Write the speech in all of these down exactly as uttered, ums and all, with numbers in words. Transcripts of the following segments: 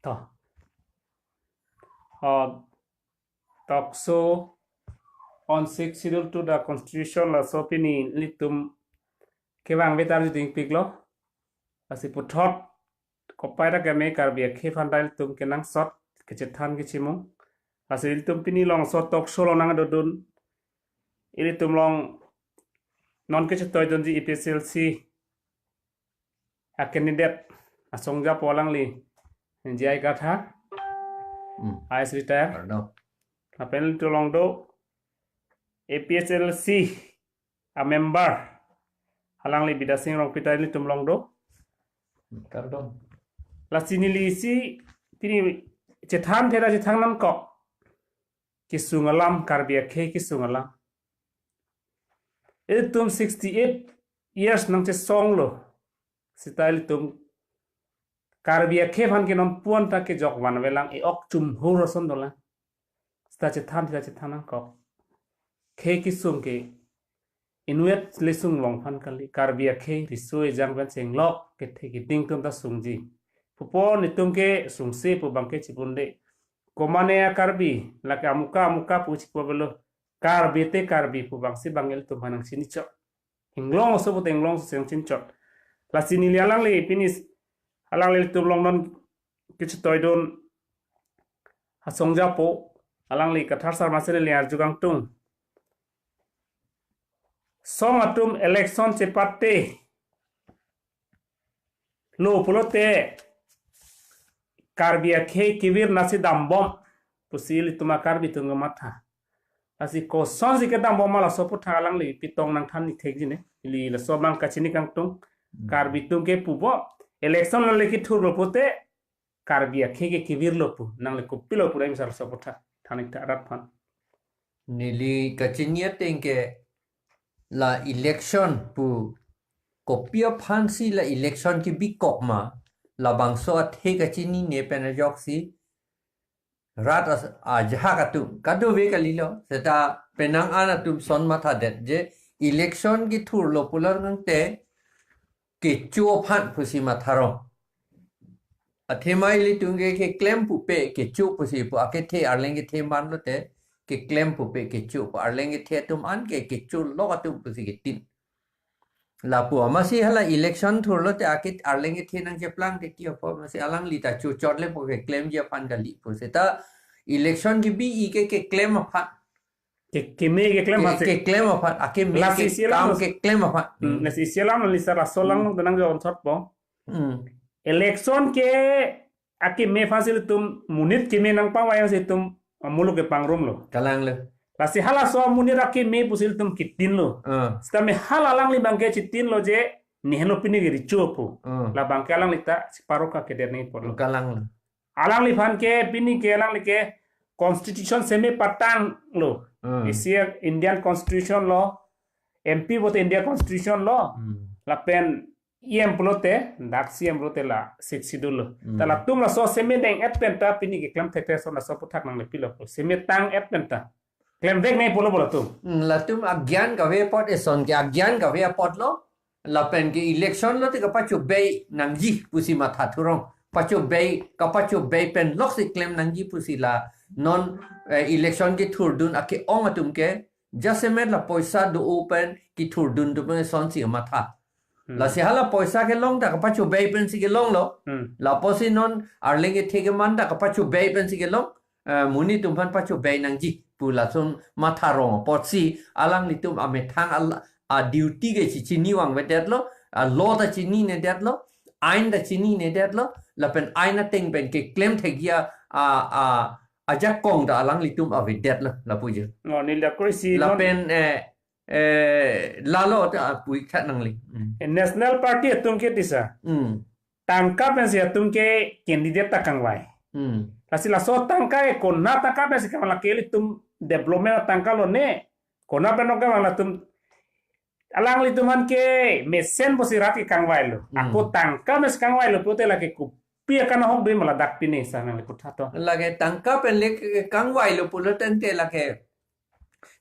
Oh. Oh, talk show on sixth schedule to the constitution laso pini ilitum kevang vetar juding piklo. Lasi puthot kopai ta keme Karbi akhei aphan ta ilitum kenangsot kechethan kechimung. Lasi ilitum pini longso talk show along nangdodun. Ilitum along non kechetoidunji A P H L C a candidate asong japo alangli J I Kathar, Hmm. I A S retire. Kardom. Lapen ilitum along do A P H L C a member alangli Bidya Sing Rongpi ta ilitum along do. Kardom. Lasi neli isi pini chethan theda chethan nangkok. Kesung alam, Karbi akhei kesung alam. Ilitum sixty-eight years nangchesonglo. Seta ilitum Karbi akhei aphan ke non puan ta kejok vanvelang, e-ok chumhur ason dolang. Seta chethan, seta chethan nangkok. Khei kesung ke inutvet le sung long aphan kali. Karbi akhei riso ejang pen chenglok kethe keding atum ta sungji. Pupo netum kesungse pu abangke chipunde. Komane a Karbi, lake amuka amuka pu chipu avelo. Karbi te Karbi pu abangsi abang ilitum aphan nangchinichot. Inglong aso pute inglong aso nangchinichot. Lasi neli alangli pini s-, alangli ilitum along non kechetoidun asong japo, alangli Kathar sar masi neli arju kangtung. Song atum election chepate lo pulote Karbi akhei kevir nasi dambom pusi ilitum a Karbi atum kematha. Lasi kosonsi kedambom ma laso aputhak alangli pitong nangthan ithekji ne. Ili laso abang kachini kangtung. Hmm. Karbi atum ke pupo, election lo le kethurlo pute Karbi akhei ke kevirlo pu. Nangli kopilo pu dai misal laso aputhak than ik tha rat aphan. Neli kachini ateng ke la election pu kopi aphansi la election kebikok ma, labangso athe kachinine pen ajoksi rat as-, ajahak atum kadokave kalilo, seta penang an atum son mathadet je election kethurlo pular nangte kecho aphan pusi matharong. Athema ilitum ke keklem pupe kecho pusi pu, akethe arleng kethe manlote keklem pupe kecho pu, arleng kethe atum an ke kecho lok atum pusi ketin. Lapu amatsi hala election thurlote ake arleng kethe nangcheplang titi apo, amatsi alangli ta chochot le pu keklemji aphan kali pu. Seta election kebi-i ke keklem aphan. Ke, keme keklem Ke, aphan se. Keklem aphan. Akeme Lasi ke isi alam kam lo. Keklem aphan. Hmm, Hmm. lasi isi alam lo, lisa laso alam Hmm. lo tenang jo onsot po. Hmm. Election ke akeme aphansi ilitum monit keme nangpavai si itum amuluk ke pangrumlo. Kalanglo. Lasi halaso amonit akeme pusi ilitum ketinlo. Ah. Sitame hala alangli abangke chitinlo je niheno pini ke richo pu. Ah. La abangke alangli ta si paroka kedet ni porlo. Kalanglo. Alangliphan ke pini ke alangli ke constitution seme patanglo. Hmm. Isi Indian constitution lo, M P pulote India constitution lo. Hmm. Lapen E M pulote, dak C M pulote la sixth schedule lo. Hmm. Ta latum laso seme deng-et pen ta pini keklem thekthe ason laso aputhak nanglepilo pu. Seme tang-et pen ta klemvek nangji pulo pulo latum. Hmm, latum agyan kave apot, eson ke agyan kave apotlo. Lapen ke election lote kapachobei nangji pusi matha thurong. Pachobei, kapachobei pen loksi klem nangji pusi la non, eh, election kethurdun ake-ong atum ke jasemet la poisa do-o pen kethurdun atum pen sonsi matha. Hmm. Lasi hala poisa kelong ta kapachobei pensi kelonglo. Hmm. Lapusi non arleng kethe keman ta kapachobei pensi kelong. Eh, monit atum aphan pachobei nangji pu lason matharong apotsi alanglitum amethang al-, a duty ke chichini vangvedetlo, a law ta chininedetlo, ain ta chininedetlo, lapen ain ateng pen keklem thekji a, a, ajakong ta alanglitum avedetlo, lapu je. No, neli dak kuri si non Lapen, eh, eh, lalo ta pu ik tha nangli. Hmm. Eh, National Party atum ke tisa. Hmm. Tangka pensi atum ke candidate ta kangvai. Hmm. Lasi laso tangka e konat tangka pensi kangvai, lake ilitum development tangka lo ne. Konat pen nong kangvai latum, alanglitum aphan ke mesen pusi rat ke kangvailo. Hmm. Ako tangka pensi kangvailo pulote lake kopi akanghok do ma ladak pini sa nangli putha to. Lake tangka pen le ke kangvailo pulo tangte lake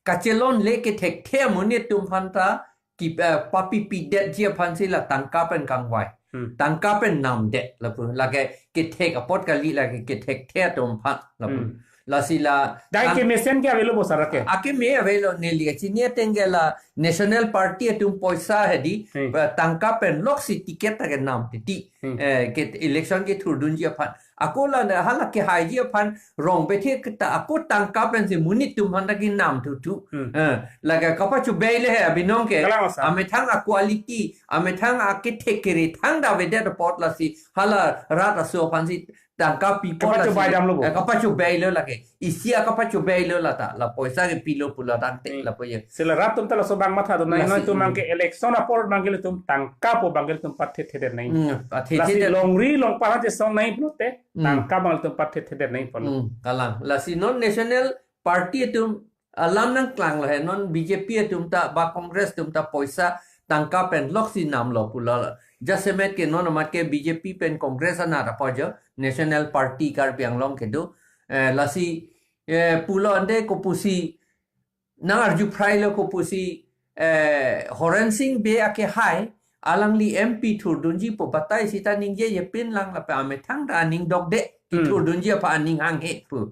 kachelonle kethekthe amonit atum aphan ta ki, eh, papipidetji aphansi la tangka pen kangvai. Hmm. Tangka pen namdet lapu. Lake kethek apot kali, lake kethekthe atum aphan lapu. Hmm. Lasi la Dai tang- kemesen ke avelo bo sir ke? Akeme avelo, neli kachini ateng ke la National Party atum poisa hedi, Hmm. eh, tangka pen loksi ticket ta kenam titi. Hmm. Eh, ke election kethurdunji aphan. Ako la na hala kehaiji aphan rong bethe kita ako tangka pensi monit atum aphan ta kenam thuthu. Hmm. Eh, lake kapachobei le he abinong ke. Kalang sir. Amethang a-quality, amethang akethek kere thangta avedet apot lasi hala rat aso aphansi tangka pi apot lasi. Kapachobei damlo bo. Eh, kapachobei lo lake. Isi a kapachobei lo lata. La poisa kepilo pu la tangte Hmm. lapu ye. Si la rat atum ta laso abang matha atum nai Lasi, noi atum hmm. abang ke election apor abang ke ilitum tangka pu abang ke ilitum pathethe det nai. Hmm, pathethe Lasi det. Longri longpar chesong nai pulote Hmm. tangka abang ilitum pathethe det nai pulo. Hmm, kalang. Lasi non National Party atum alam nangklang lo he, non B J P atum ta ba Congress atum ta poisa tangka pen loksi namlo pulo. Jasemet ke non amat ke B J P pen Congress anat apojo, National Party Karbi Anglong kedo. Eh, lasi, eh, pulo ante kopusi nang arju phrailo kopusi, eh, Horen Sing Bey akehai, alangli M P thurdunji pu batai sita ningjeje pinlang lapen amethang ta aning dokde, Hmm. kethurdunji aphan aning hanghe pu.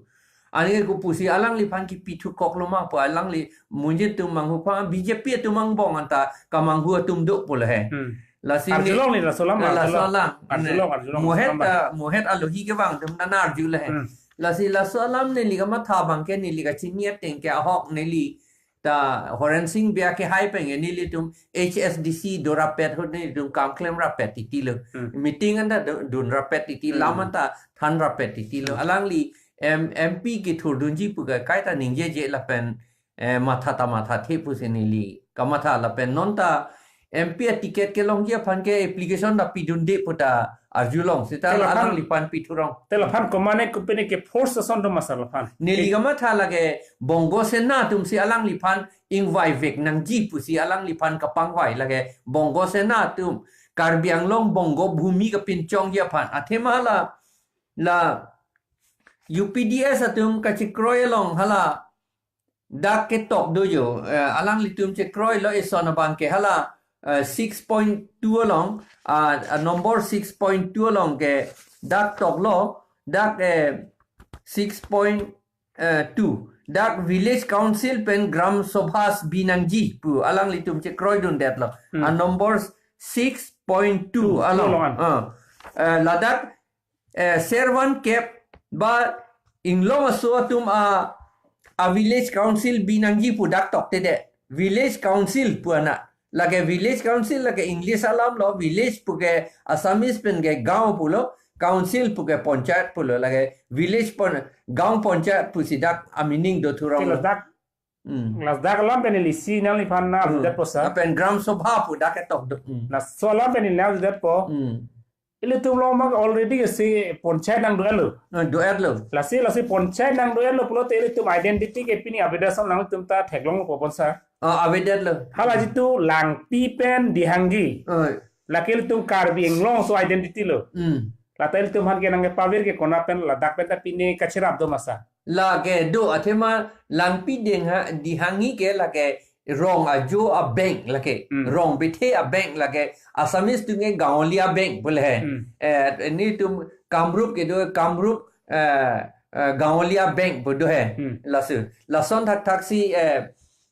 Ani kopusi alangliphan kipithukok lo ma pu alangli monit atum manghu aphan B J P atum angbong anta kamanghu atum do pulo he. Hmm. Lasi Arjulong ne- ni laso alam, Eh, laso arjulong. alam. Arjulong, arjulong, Mohet laso alam. ta, Mohet alohi kevang atum nana arju le he. Hmm. Lasi laso alam neli kamatha abang ke neli kachini ateng ke ahok neli ta Horen Sing Bey akehai pen ke nelitum H S D C do rapet ahut nelitum kam klem rapet titi lo. Hmm. Meeting anta do-, dun rapet titi, Hmm. lam anta than rapet titi lo. Hmm. Alangli M-, M P kethurdunji pu ke kaita ningjeje lapen, eh, matha ta mathathe pusi neli kamatha lapen non ta M P aticket kelongji aphan ke application ta pidunde pu ta arjulong sita Te laphan alangliphan pithurong. Te laphan komane kopine ke force ason do ma sir laphan? Neli kamatha lake Bongo Sena atumsi alangliphan ingvaivek nangji pusi alangliphan kapangvai lake Bongo Sena atum Karbi Anglong Bongo Bhumi kapinchongji aphan. Athema la, la U P D S atum kachekroi along hala dak ketok do jo, eh, alanglitum chekroi lo ison abang ke hala, eh, six point two along, ah, ah, number six point two along ke dak toklo, dak, eh, six point two. Dak Village Council pen Gram Sabhas binangji pu alanglitum chekroidundetlo. Hmm. A number six point two Two, along. two along. Ah. Eh, ladak eh, servan kep ba inglong aso atum a, a village council binangji pu dak tokte de. Village council pu ana. Lake village council lake English alam lo, village pu ke Assamese pen ke gaon pulo, council pu ke panchayat pulo, lake village pon, gaon panchayat pusi dak a meaning do thurong Kilo lo. dak Hmm. Ladak alam pen ili si nangliphan na Hmm. arjudet po sir. Lapen Gram Sabha pu dak ketok do. Hmm. Laso alam pen ili na arjudet po. Hmm. Ilitum along mak already ke si panchayat nangdo-etlo. Nangdo-etlo. Lasi, lasi panchayat nangdo-etlo pulote ilitum identity ke pini avedetson nanglitum ta theklongpo bon sir. Oh, avedetlo. Hala jitu Langpi pen Dehangi. Oh. Lake ilitum Karbi Anglong aso identity lo. Hmm. Lata ilitum aphan ke nangkepavir ke konat pen ladak pen ta pine kacherap do ma sir. Lake do athema Langpi Dengha-, Dehangi ke lake rong ajo a bank lake. Hmm. Rong bethe a bank lake. Assamese atum ke Gaonliya Bank pu le he. Hmm. Eh, nelitum Kamrup ke do Kamrup, eh, eh, Gaonliya Bank pu do he. Hmm. Laso. Lason thakthak si, eh,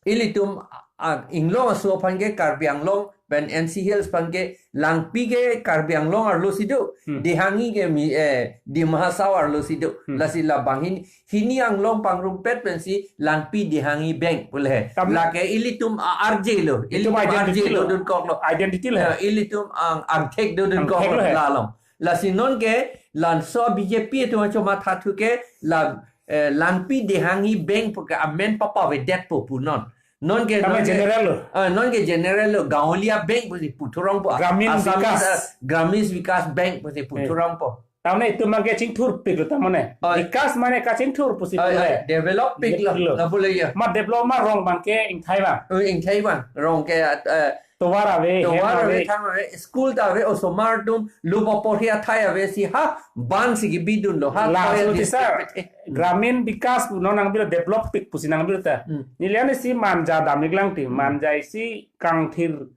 ilitum, ah, inglong aso aphan ke Karbi Anglong pen N C Hills aphan ke Langpi ke Karbi Anglong arlo si do. Hmm. Dehangi ke mi, eh, Dima Hasao arlo si do. Hmm. Lasi labang hin, hini anglong pangrumpet pensi Langpi Dehangi Bank pu le he. Tam- Lake ilitum a-, arje lo. Ilitum Ilitum identity arje lo. Dodunkoklo. Identity lo. Ya, ilitum ang, angthek dodunkoklo Angthek lo he. La along. Lasi non ke laso B J P atum acho mathathu ke la, eh, Langpi Dehangi Bank pu ke amen papavedetpo pu non. Non ke Tame non ke general lo. Ah, non ke general lo, Gaonliya Bank pusi puthurongpo. Gramin Assamese, Vikas. Ah, Gramin Vikas Bank pusi Eh. puthurongpo. Tamne itum abangke chingthurpiklo tamne. Oi. Bikas mane kachingthur pusi Oi, pulo. oi, develop piklo. Piklo. Lapulo ya. Ma develop ma rong abangke ingthai abang. Oh, ingthai abang. Rong ke, eh, Tovar ave, hem Tovar ave, ave. thang ave, school ta ave, osomar atum, lupa porhi athai ave si ha, ban si kebidunlo, ha, Laso toya ti sir, district. Gramin Bikas pu non nangbilo develop pik pusi nangbilo ta. Hmm. Neli ansi Manja dam-iklang ti, Hmm. Manja isi Kangthir,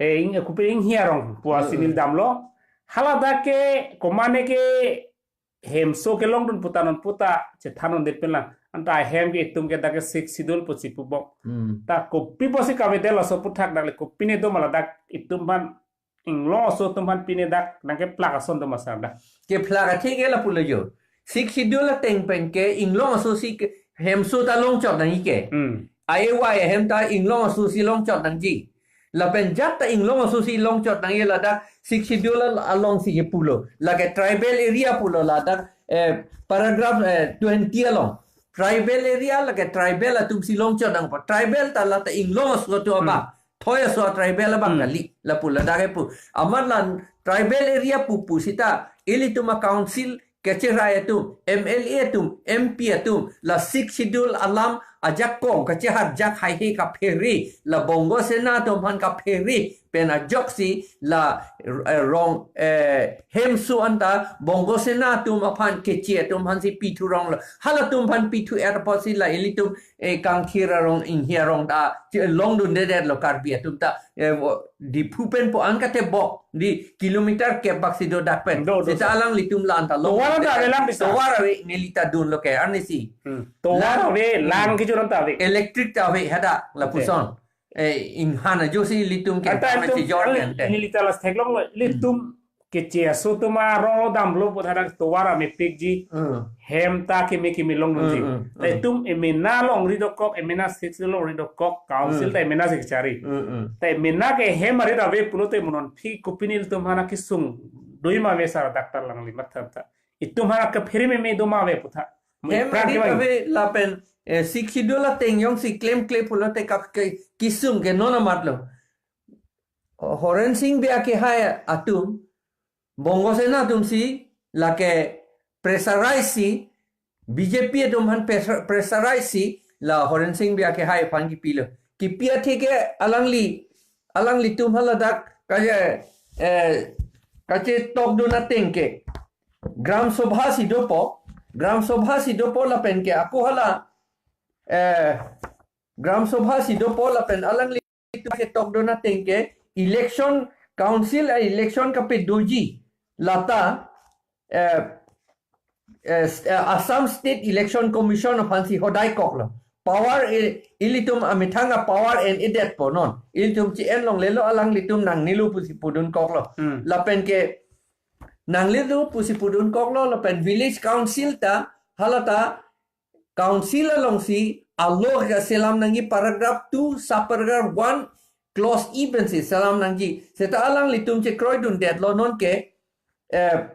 eh, ing, kopi Inghia arong pusi Hmm. neli damlo. Haladak ke komane ke hemso kelongdun pu ta non puta chethandundet pinlang. Anta hem ke itum ke dak ke Sixth Schedule pusi pubom. Hmm. Ta kopi pusi kavedet laso aphuthak dak le kopine do ma ladak itum aphan inglong aso atum aphan pine dak nangkeplak ason do ma sir dak. Keplak athe ke lapulo yo. Sixth Schedule ateng pen ke inglong aso si ke hemso ta longchot nangji ke. Hmm. Ai wai hem ta inglong aso si longchot nangji. Lapen jat ta inglong aso si longchot nangji ladak Sixth Schedule al-, along si kepulo. Lake tribal area pulo ladak, eh, paragraph, eh, twenty along. Tribal area lake tribal atum si longchot nangpo. Tribal ta la ta inglong aso atum abang. Hmm. Thoi aso tribal abang Hmm. kali. Lapu ladak kepu. Amat la tribal area pupu sita ilitum a-council kacherai atum, M L A atum, M P atum, la Sixth Schedule alam ajakong kachehar jak haihe kaphere, la Bongo Sena atum aphan kaphere, pen ajoksi la, eh, rong, eh, hemso anta Bongo Sena atum aphan keche atum aphan si pithu ronglo. Halatum aphan pithu-et apotsi la ilitum, eh, Kangthir arong Inghia arong ta, che-, longdundedetlo Karbi atum ta, eh, wo, Diphu pen po an kate bok, di kilometer kep bak si do dak pen. Do, do, Sita sir. alanglitum la anta long. Tovar ta ave lang bisa. Tovar ave neli ta dunlo ke, arnisi. Hmm. Tovar Lang ave, lang kejor ta ave. Electric ta ave hadak Okay. lapuson. Eh, inghan ajoksi ilitum ke Anta tama itum si jor ang ente. neli ta last theklonglo, ilitum Hmm. keche aso atum arong damlo pu thadak tovar amepikji. Hmm. Hem ta keme keme longdunji. Hmm, hmm, Ta hmm. itum emena longri dokok, emena Sixth Schedule longri dokok, council Hmm. ta emena si kachari. Hmm, hmm. Ta emena ke hem arit ave pulote mo non aphi kopine ilitum aphan akesung do ma ave sir dak ta alangli matha ta. Itum aphan akephere meme do ma ave putha. Mo Hem ipran arit kevang. ave lapen, eh, Sixth Schedule ateng jongsi klemkle pulote kap ke kesung ke non amatlo. Horen Sing Bey akehai atum, Bongo Sena atum si, lake pressurize si, B J P atum aphan pressur-, pressurize si, la Horen Sing Bey akehai aphan kipilo. Kipi athe ke alangli, alanglitum haladak kache, eh, kachetokdun ateng ke. Gram Sabha si dopo, Gram Sabha si dopo lapen ke ako hala, eh, Gram Sabha si dopo lapen alangli chetokdun ateng ke election council a-election kapedoji lata, eh, eh, s-, eh, Assam State Election Commission aphan si hodai koklo. Power i-, ilitum amethang a-power en-edetpo non. Ilitum chi-en longlelo alanglitum nangnelo pusi pudun koklo. Hmm. Lapen ke nangnelo pusi pudun koklo lapen village council ta halata council alongsi a-law kaselam nangji paragraph two, subparagraph one, clause E pensi selam nangji. Seta alanglitum chekroidundetlo non ke, eh,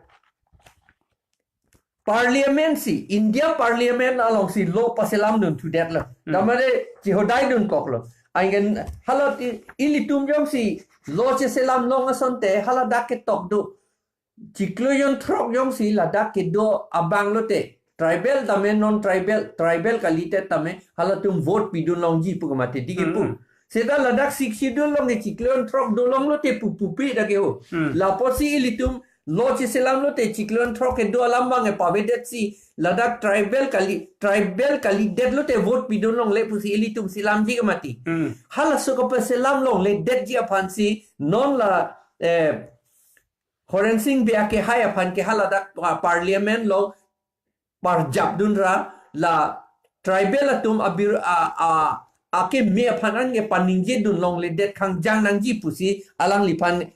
parliament si, India parliament alongsi law paselamdunthudetlo. Hmm. Damare chihodaidun koklo. Anke halat i-, ilitum jongsi law cheselam long asonte haladak ketok do. Chiklo jonthrok jongsi ladak kedo abang lote. Tribal tame non tribal, tribal kalite tame halatum vote pidun longji pu kamate dike pu. Hmm. Seta ladak Sixth Schedule along ke chiklo jonthrok do long lote pu pupi dak ke ho. Hmm. Lapotsi ilitum law cheselam lote chiklo jonthrok kedo alam abang ke pavedet si ladak tribal kali, tribal kalidet lote vote pidun longle pusi ilitum selamji kamati. Hmm. Halaso kapaselam longledetji aphansi non la, eh, Horen Sing Bey akehai aphan ke haladak, ah, parliament along parjapdun ra la tribal atum abir a, a, akeme aphan an ke paningjedun longledet khangjang nangji pusi alangliphan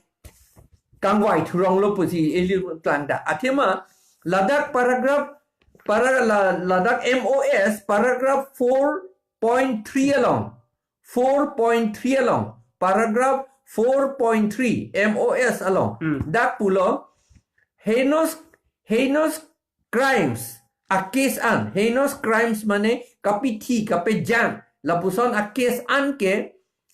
kangvai thuronglo pusi ili klangda. Athema ladak paragraph, para la, ladak M O S paragraph four point three along, four point three along, paragraph four point three M O S along. Hmm. Dak pulo, heinous, heinous crimes a-case an, heinous crimes mane kapithi, kapejang, lapuson a-case an ke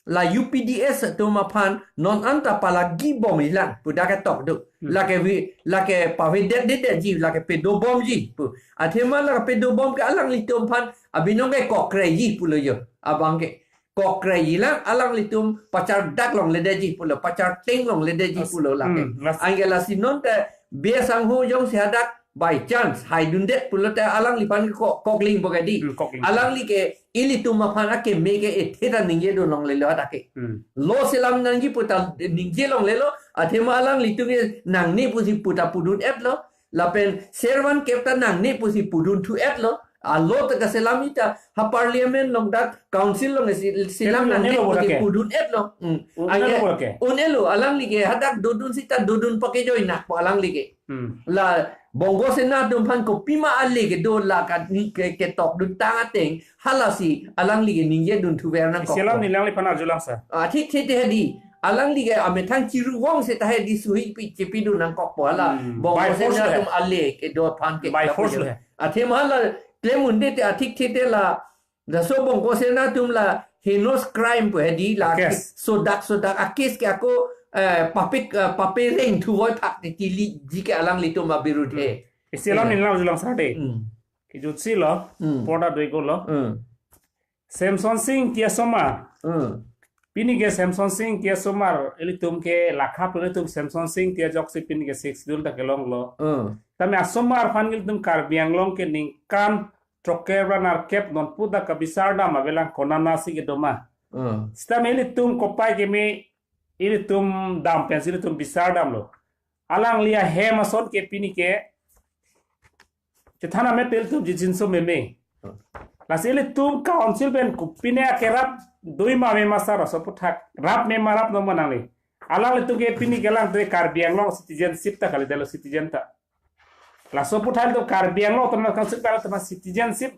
la U P D S atum aphan non anta palagi bomji lang pu dak ketok do. Hmm. Lake vi, lake pavedetdetji, lake pedobomji pu. Athema lake pedobom ke alanglitum aphan abinong ke kokreji pulo jo. Abang ke kokreji lang, alanglitum pachardak longledetji pulo, pacharteng longledetji pulo lake. Hmm, mas- Anke lasi non te B S Sangho jongsi hadak by chance haidundet pulote alangliphan ke kok, kokling bokedi. Hmm, kokling. Alangli ke ilitum aphan akeme ke ethe ta ningjedun longlelo hadak ke. Hmm. Law selam nangji pu ta ningje longlelo, athema alanglitum ke nangne pusi pu ta pudun-etlo, lapen servan kep ta nangne pusi pudun thu-etlo, a law ta kaselam ita ha parliament along dak council along si, selam nangne pusi pudun-etlo. Hmm. Un-elo. Anke un-elo, alangli ke hadak dodun sita dodun pakejoi nak pu alangli ke. Hmm. La Bongo Sena atum aphan kopima ale kedo la ka ni ke, ketokdun tang ateng, halasi alangli ke ningjedun thuver nangkok. Selam nelangliphan arjulang sir. Ah, thik thik hedi. Alangli ke amethang chiru vong seta hedi suhi pi chepidun nangkokpo hala. Hmm. Bongo Sena atum ale kedo aphan ke. By force lo he. Athema hala klem un-ede te athik thik te la Laso Bongo Sena atum la heinous crime pu hedi la case. Sodak sodak a case ke ako, eh, papik, eh, papereng thuvoi phak te tiliji ke alanglitum abirudhe. Hmm. Isi alam nelang julang sade. Hmm. Kejutsi lo, hmm, porda doiko lo. Hmm. Semson Sing Ingti asomar. Hmm. Pini ke Semson Sing Ingti asomar, ilitum ke lakha pu ilitum Semson Sing Ingti ajoksi pini ke Sixth Schedule ta kelonglo. Hmm. Tame asomar aphan ilitum Karbi Anglong ke ningkan throkkep ra nerkep non pu ta kabisar dam avelang konatsi kedo ma. Hmm. Sitame ilitum kopai keme ilitum dam pensi ilitum bisar damlo. Alangli ahem ason ke pini ke chethan amet ilitum jijinso meme. Hmm. Lasi ilitum council pen kopine akerap dui ma me ma sir, laso aputhak rap me ma rap no ma nangli. Alanglitum ke pini ke lang te Karbi Anglong citizenship ta kalidetlo, citizen ta. Laso aputhak to Karbi Anglong Autonomous Council ta, to citizenship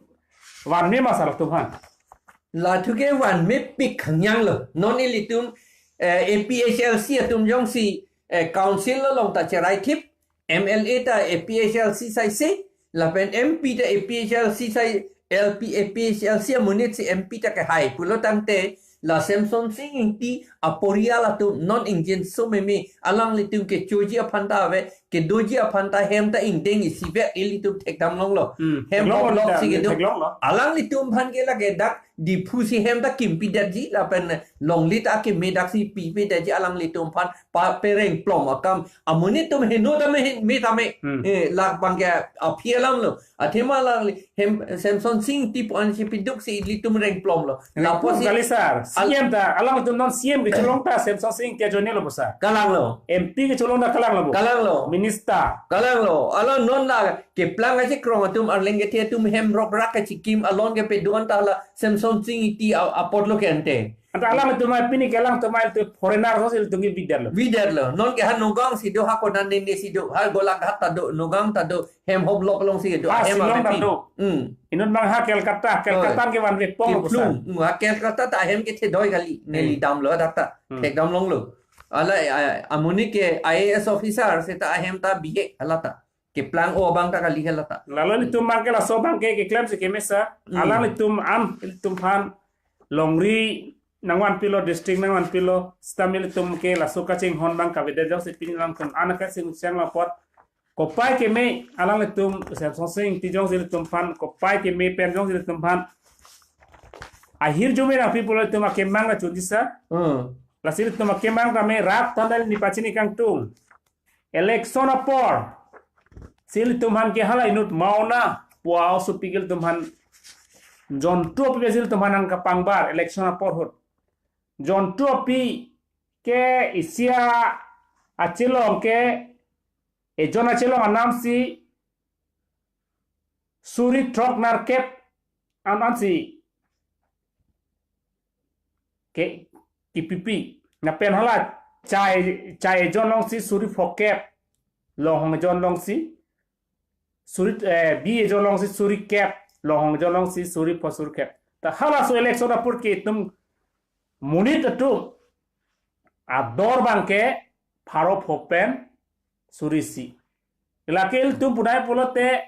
van me ma sir atum aphan. Lathu ke van mepik khangjang lo. Non ilitum, eh, A P H L C atum jongsi, eh, council along ta cherai thip, M L A ta A P H L C saise, lapen M P ta A P H L C sai, L P, A P H L C amonit si M P ta kehai pulo tangte, la Semson Sing Ingti aporial atum non ingjinso meme, alanglitum kechoji aphan ta ave, kedoji aphan ta hem ta ingdeng isivet ilitum thekdam longlo. Hmm. Hem theklong hoplok lo si ta, kedo. Theklong lo. Alanglitum aphan ke lake dak Diphu si hem ta kimpidetji lapen longle ta akeme daksi pipidetji alanglitum aphan papereng plom akam. Amonit atum heno tame hen, me tame. Hmm. Eh, lak bang ke aphi alam lo. Athema alangli hem Semson Sing Ingti pu an si piduk si ilitum rengplomlo. Lapu si kali sir, al- C M ta, alanglitum non C M kecholong ta Semson Sing Ingti ajoine lo pu sir. Kalanglo. M P kecholong ta kalanglo pu. Kalanglo. Minister. Kalanglo. Alo non la keplang aji krong atum arleng kethe atum hem rokrak kechikim alon kepeduan ta la Semson Sing Ingti a-, apotlo ke ante. Anta alanglitum apini ke alangtum ilitum foreigner aso si ilitum ke bidetlo. Bidetlo. Non ke ha Nagaon si do, ha konane ne si do, ha Golaghat ta do, Nagaon ta do, hem hoplok along si do. Ha hem Shillong ta amepi do. Hmm. Inut mang ha Calcutta, Calcutta ke van vekpong lo pu sir. Kiplung. Hmm, ha Calcutta ta hem kethe doi kali, neli damlo dak ta. Hmm. Thekdam longlo. Hala, a, amonit ke I A S officer seta ahem ta bihek hala ta. Keplang o abang ta kali hala ta. Lalo ilitum abang ke laso abang ke keklem si keme sir. Hmm. Alanglitum an ilitum aphan longri nangvanpilo, district nangvanpilo, sitame ilitum ke laso kachinghon abang kavedet ajoksi pini alangtum an akasi nusang lapot. Kopai keme alanglitum Semson Sing Ingti jongsi ilitum aphan, kopai keme pen jongsi ilitum aphan ahirjume nangpi pulo ilitum akemang kachunji sir. Hmm. Lasi ilitum akemang tame rat tandal ni pachini kangtung. Election apor si ilitum aphan ke hala inut mauna puau supi ke ilitum aphan jontu api si ilitum aphan nangkapangbar election apor ahut. Jontu api ke isi achelong ke ejon achelong anam si suri throk nerkep an ansi ke kipipi. Lapen hala chai, chai ejon along si suri phokep, longhong ejon along si suri, eh, bi ejon along si suri kep, longhong ejon along si suri pho suri kep. Ta halaso election apor ke itum monit atum ador abang ke pharo pho pen suri isi. Lake ilitum pudai pulote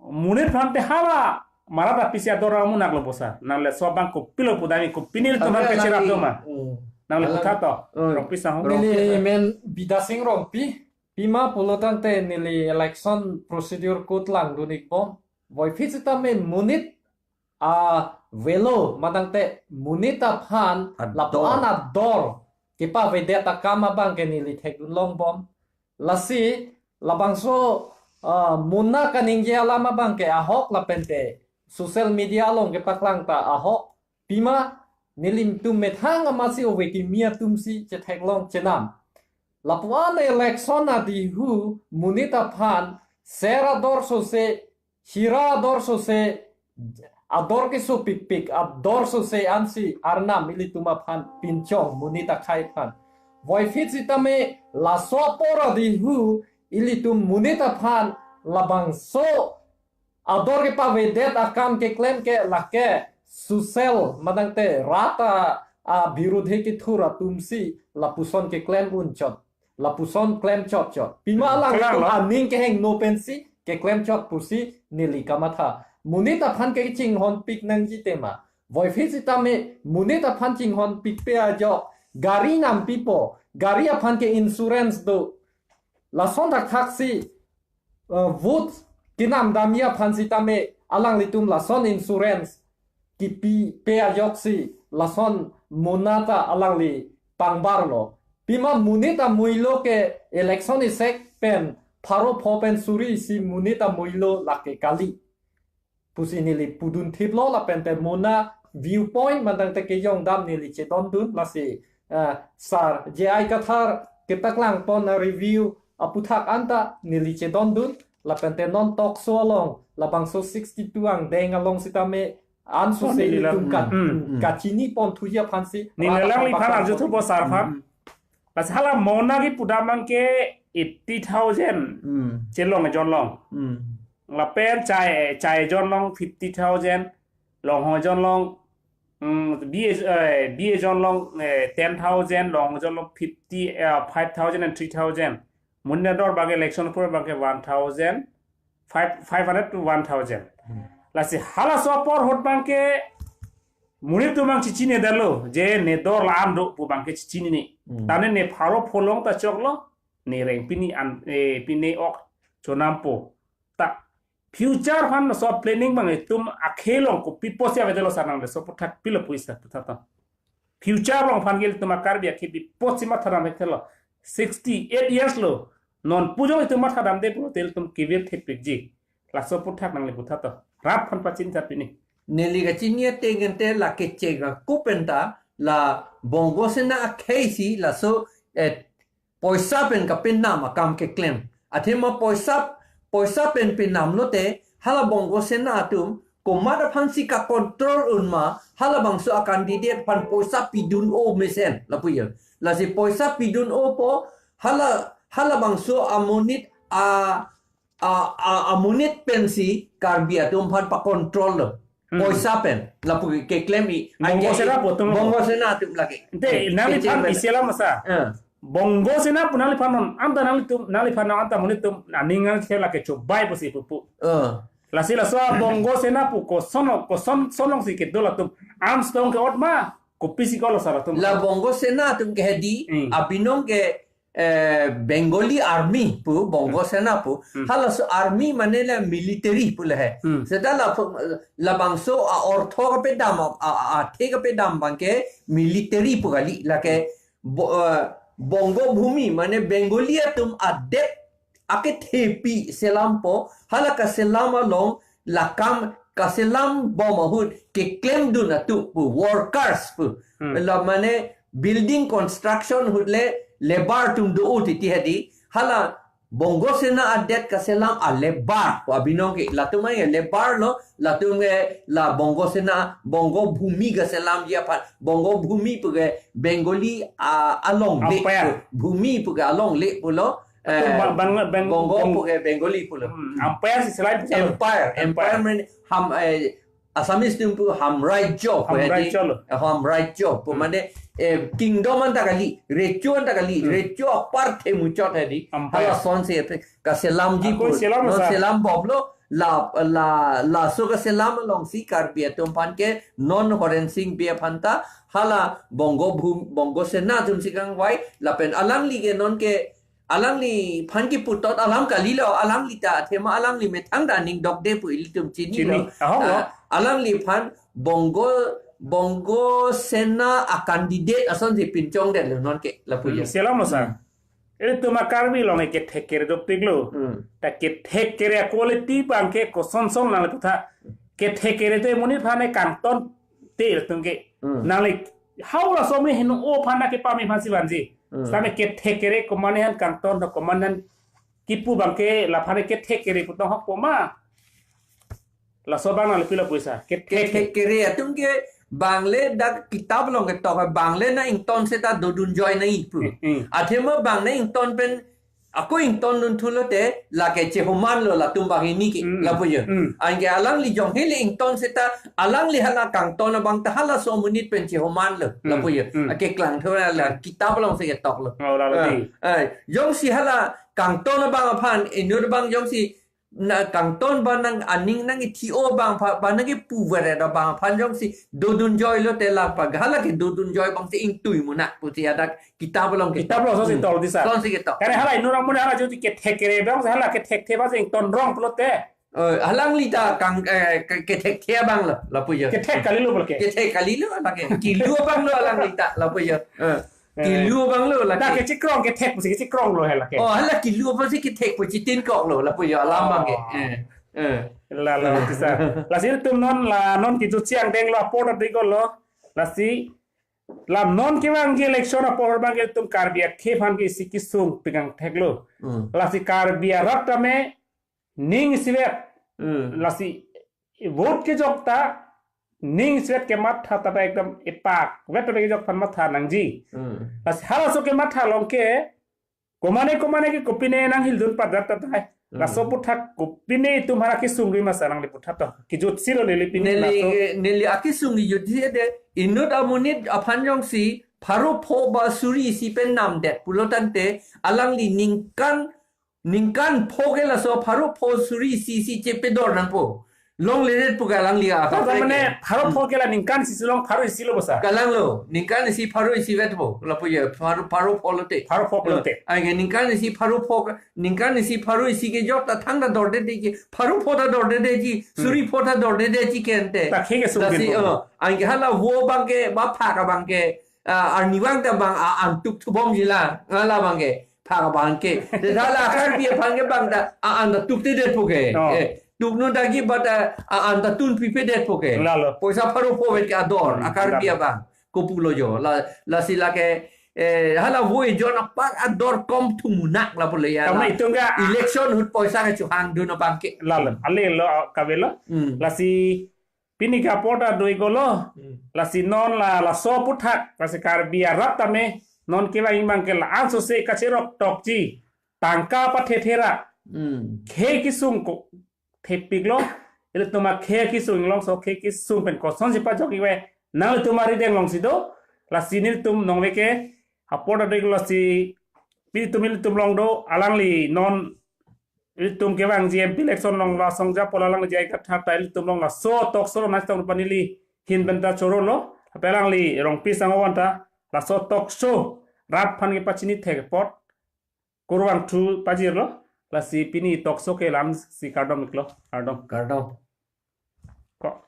monit aphan te hala Marat apisi ador amunak lo bosa. Nangli laso abang kopilo pudamji, kopine ilitum aphan kacherap do ma? Hmm. Nangli alang putha to. Hmm. Rongpi sahong. Neli Rongpi. Men Bidya Sing Rongpi. Pima pulo tangte neli election procedure code langdun-ik bom. Voiphit sitame monit avelo ma tangte monit aphan ador, lapu-an ador kepavedet akam abang ke neli thekdun long bom. Lasi labangso, ah, mona kaningje alam abang ke ahok lapente social media along kepaklang ta ahok. Pima nelitum methang amatsi ove kimi atumsi chetheklong chenam. Lapu-an election adihu monit aphan ser ador sose, hira ador sose, ador kesopikpik ador sose ansi Arnam ilitum aphan pinchong monit akhei aphan. Voiphit sitame laso apor adihu ilitum monit aphan labangso ador kepavedet akam keklem ke lake social ma tangte rat a, abirodhi kethur atumsi lapuson keklem unchot. Lapuson klem chotchot. Pima alangtum aning kehingno pensi keklem chot pusi neli kamatha. Monit aphan kechinghonpik nangji tema. Voiphit sitame monit aphan chinghonpikpe ajok gari nampipo, gari aphan ke insurance do. Lason thakthaksi, eh, vote kenam damji aphan sitame alanglitum lason insurance kipipe ajoksi lason mona ta alangli pangbarlo. Pima monit amuilo ke election isek pen pharo pho pen suri isi monit amuilo lake kali pusi neli pudun thiplo lapente mona viewpoint ma tangte kejongdam neli chedondun lasi, ah, Sar J I Kathar kepaklangpon a-review aputhak anta neli chedondun lapente non talk show along labangso sixty-two angdeng along sitame ansose neli la- ilitum kan, hmm, hmm, kachinipon thuji aphansi neli rat alangliphan aphan arjuthupo sar aphan. Hmm. Lasi hala mona kipudam abang ke eighty thousand. Hmm. Chelong ejon along. Hmm. Lapen chai, chai ejon along fifty thousand, longhong ejon along, mm, B A, eh, B A ejon along, eh, ten thousand, longhong ejon along fifty, eh, five thousand and three thousand. Monit ador abang ke election apor abang ke one thousand, five, five hundred to one thousand. Hmm. Lasi halaso apor ahut abang ke monit atum abang chechinine detlo, je ne dor la-an do pu abang ke chechinine. Hmm. Tame ne pharo pho long ta choklo, ne reng pini an, eh, pine ok chonampo. Ta future aphan laso planning abang itum akhei along kopi pusi avedetlo sar, nangli laso aputhak pilo pu isi putha to. Future along aphan ke ilitum a-Karbi akhei pi pusi mathadam thekthelo. Sixty-eight years lo. Non pu jong itum mathadamde pulote ilitum kevir thekpikji. Laso aputhak nangli putha to. Rat aphan pachini tha pini. Neli kachini ateng ente la kechek ra kupenta la Bongo Sena akhei si laso, eh, poisa pen kapenam akam keklem. Athema poisa, poisa pen penam lote hala Bongo Sena atum komat aphansi ka-control un ma, halabangso a-candidate aphan poisa pidun-o mesen lapu ya. Lasi poisa pidun-opo hala, halabangso amonit a, a, a, amonit pensi Karbi atum aphan pa-control lo. Hmm. Poisa pen lapu keklem-i. Bongo Sena pu atum lo. Bongo Sena atum lagi. Ante, eh, nangliphan kecil isi alam masa. Eh. Bongo Sena pu nangliphan non anta nanglitum, nangliphan non anta monit atum aning nangkhela ke chobai pusi pupu. Eh. Lasi laso Bongo Sena pu koson, koson, koson alongsi kedo latum? Armstrong ke-ot ma, kopisi kolo sar latum? La Bongo Sena atum ke hedi, hmm, abinong ke, eh, Bengali Army pu, Bongo, hmm, Sena pu, hmm, halaso army mane la military pu le he. Hmm. Seta la, labangso a-ortho kapedam, a, a, athe kapedam abang ke military pu kali, lake bo-, eh, Bongo Bhumi, mane Bengali atum adet akethepi selampo, hala kaselam along lakam kaselam bom ahut keklemdun atum pu, workers pu. Hmm. La mane building construction ahut le labour atum do-o titi hedi, hala Bongo Sena adet kaselam a-labour pu abinong ke, latum ai labour lo, latum ke la Bongo Sena, Bongo Bhumi kaselamji aphan, Bongo Bhumi pu ke Bengali a, alongle, umpire, pu, Bhumi pu ke alongle pulo, eh, bang, bang, bang, Bongo bang, pu ke Bengali pulo. Hmm, umpire si selain empire, empire, empire mane ham, eh, Assamese atum pu hamrajyo pu hedi. Hamrajyo lo. Eh, hamrajyo pu, hmm, mane, eh, kingdom anta kali, recho anta kali, hmm, recho apar themuchot hedi. Empire. Halason si kaselamji pu, ako selam non sa, selam bom lo, la la laso kaselam alongsi Karbi atum aphan ke non Horen Sing Bey aphan ta hala Bongo Bhum, Bongo Sena atum si kangvai lapen alangli ke non ke alangliphan kipu tot alam kalilo, alangli ta athema alangli methang ta aning dokde pu ilitum chinilo. Chini, ahok lo. Ah, alangliphan Bongo, Bongo Sena a candidate asonsi pinchongdetlo non ke lapu Hmm, ya. Selam lo sir. Ilitum a Karbi along ke kethek kere dopiklo. Hmm. Ta kethek kere quality abang ke kosonson nangli putha. Kethek kere te monit aphan kangton te ilitum ke. Hmm. Nangli hau laso amonit heno aphan na kepame aphansi vanji. Hmm. Same kethek kere komat aphan kangton do komat aphan kipu abang ke laphan kethek kere pu tong ahok po ma. Laso abang nangli pilo pu sir. Kethek. Kethek kere atum ke bang le dak kitap along ketok bang le nang ington seta dodun joi nangji pu. Hmm, hmm. Athema bang nang ington pen ako ingtondun thulote lake chehomanlo latum bang hini ke Hmm. lapu ya. Hmm. Anke alangli jong hele ington seta alangli hala kangton abang ta halaso amonit pen chehomanlo Hmm. lapu ya. Hmm. Ake klang thora la kitap alongsi ketoklo. Oh, lalo Ah, di. Ah, jongsi hala kangton abang aphan inut abang jongsi na kangton abang nang aning nang ithi o abang aphan, abang nang ipu vere do abang aphan jongsi dodun joilote la pa hala ke dodun joi abangsi ingtui munak pusi adak kitap along ke. Kitap alongsi Hmm. tol di sir. Tolsi ketok. Kare hala inut amonit hala jodi kethek kere abang hala kethek the abangsi ington rong pulote. Eh, alangli ta kang, eh, ke-, kethek the abanglo lapu ya. Kethek kalilo pulo ke. Kethek kalilo lake. Kilu abanglo alangli ta lapu ya. Eh. Eh. Kilu abanglo lake. Dak kechikrong kethek pusi kechikronglo hala ke. Oh, hala kilu apotsi kethek pu chitinkoklo lapu ya alam abang ke. Oh. Eh. Eh. Lalo Eh. di sir. Lasi ilitum non la non kijut siang denglo apor ta degolo. Lasi la non kevangji election apor abang ke ilitum Karbi akhei aphan ke isi kesung pekangtheklo. Hmm. Lasi Karbi arat tame ning isivet. Hmm. Lasi vote kejok ta ning isivet kematha ta ekdom epak vet ta kejok aphan matha nangji. Hmm. Lasi halaso kematha along ke komane komane ke kopine nanghildun padat ta tahai. Hmm. Laso aputhak kopine itum aphan akesung ri ma sir nangli puthot to. Kijut silo neli pini Neli, laso. Neli akesung kijut si de inut amonit aphan jongsi pharo pho ba suri isi pen namdet pulo tangte alangli ningkan ningkan pho ke laso pharo pho suri isi si chepedor nangpo. Longledet pu ke alangli a To, to mane, pharo pho ke la ningkan isi si long pharo isi lo bo sir. Kalanglo, ningkan isi pharo isivet po. Lapu ya, pharo, pharo pho lote. Pharo pho lote. Anke ningkan isi pharo pho ke, ningkan isi pharo isi kejok ta thangta dordedetji, pharo pho ta dordedetji, Hmm. suri pho ta dordedetji ke ante. Ta khei kesung Lasi, din po. Oh, anke hala vo abang ke, ba phak abang ke, ah, arnivang ta bang, ah, an tup thubomji la, hala abang ke, phak abang ke. Te hala Karbi aphan ke bang ta, ah, an ta tuptedet po ke. Oh. Eh, tupnun dagi ba ta, ah, an ta tun pipedet po ke. Lalo. Poisa pharo pho vet ke ador, Hmm, a Karbi lalo. abang. Kopulo jo. La, lasi lake, eh, hala vo ejon apar ador kom thumunak lapu le ya Karena la. Itum ke Election ahut poisa kechohangdun abang ke. Lalo. Ale lo, kavelo. Hmm. Lasi pini ke apor ta do-iklo. Hmm. Lasi non la, laso aputhak, lasi Karbi arat tame, non kevang abang ke la-an sose kacherok tokji. Tangka pathe thera. Hmm. Khei kesung ko thepiklo. Ilitum akhei kesung inglongso khei kesung pen kosonsi pajok-ik ave. Nanglitum arideng alongsi do. Lasi nelitum nonve ke apor ta do-iklo lasi pini itum ilitum along do alangli non ilitum kevangji M P election along la songja pola lang jai katha ta ilitum along laso talk show lo nasi tong pa neli ahin pen ta chorolo. Ape alangli Rongpi Sangho anta laso talk show rat aphan kepachini thek apot kurvangthu pajirlo. Lasi pini talk show ke la-ansi kardom-iklo. Kardom. Kardom. Ko.